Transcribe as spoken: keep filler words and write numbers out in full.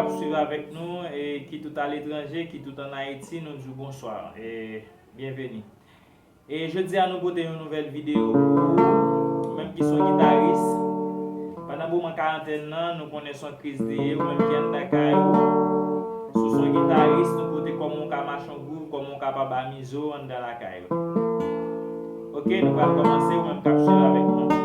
Swiv avèk nou, e kit ou t aletranje, kit ou t ann Ayiti, nou di w bonswa e byenveni. E jodi a nou pote yon nouvèl videyo pou ou, ou menm ki se yon gitaris. Pandan moman karantèn nan, nou konnen se yon kriz li ye, ou menm ki anndan kay ou, si w se yon gitaris, nou pote kòman w ka mache yon gwouv, kòman w kapab amize w anndan lakay ou. Oke, nou pral kòmanse, ou menm k ap swiv avèk nou.